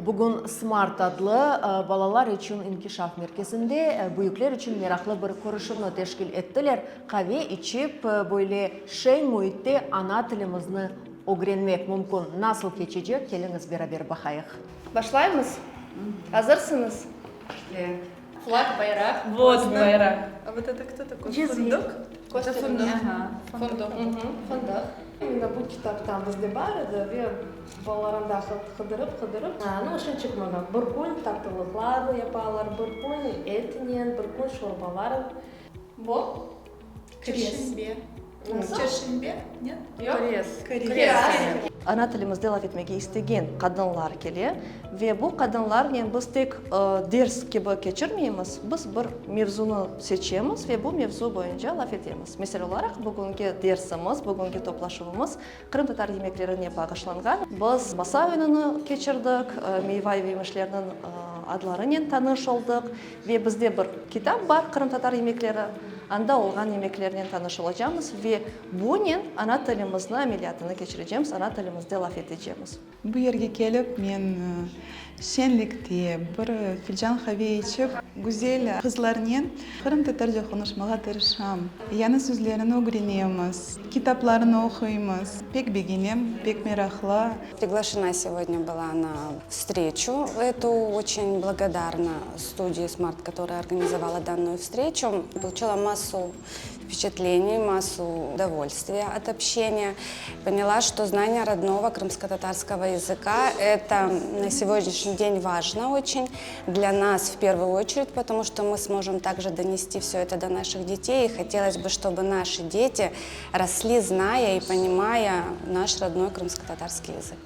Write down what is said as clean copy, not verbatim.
Bugün Smart adlı balalar içün inkişaf merkezinde büyükler içün meraqlı bir körüşüvni teşkil ettiler. Qave içip, böyle şeñ müitte ana tilimizni ögrenmek mümkün. Nasıl keçecek, keliñiz beraber baqayıq. Başlaymız? Azırsıñız? Flag, bayraq. Вот, bayraq. А вот это кто такой? Cezve. Fındıq? Это fındıq. Fındıq. Fındıq. Mına bu kitaptan bizde bar edi ve balalarım da qıdırıp-qıdırıp. Nu, şimçik mına bir kün tatlılıqlar yapalar, bir kün etnen, bir kün şorbalar. Bu? Çerşenbe. Nasıl? Çerşenbe? Нет? Yoq? Qurez. Qurez. Ana tilimizde laf etmege istegen qadınlar kele ve bu qadınlarnen biz tek ders kibi keçirmeymiz, biz bir mevzunı seçemiz ve bu mevzu boyunca laf etemiz. Mesel olaraq, bugünki dersimiz, bugünki toplaşuvımız qırımtatar yemeklerine bağışlanğan. Biz masa oyunını keçirdik, meyva ve yemişlerniñ adlarınen tanış oldıq ve bizde bir kitap bar, Qırımtatar yemekleri, anda olğan yemeklernen tanış olacamız ve Bunen ana tilimizni ameliyatını keçirecemiz, ana tilimizde laf etecemiz. Bu yerge kelip men şenlikte bir filcan qave içip, güzel qızlarnen qırımtatarca qonuşmağa tırışam. Yañı sözlerini ögrenemiz, kitaplarını oquymız. Pek begenem, pek meraqlı. Приглашена сегодня была на встречу эту. Очень благодарна студии Smart, которая организовала данную встречу. Получила массу впечатлений, массу удовольствия от общения. Поняла, что знание родного крымско-татарского языка – это на сегодняшний день важно очень для нас в первую очередь, потому что мы сможем также донести все это до наших детей. И хотелось бы, чтобы наши дети росли, зная и понимая наш родной крымско-татарский язык.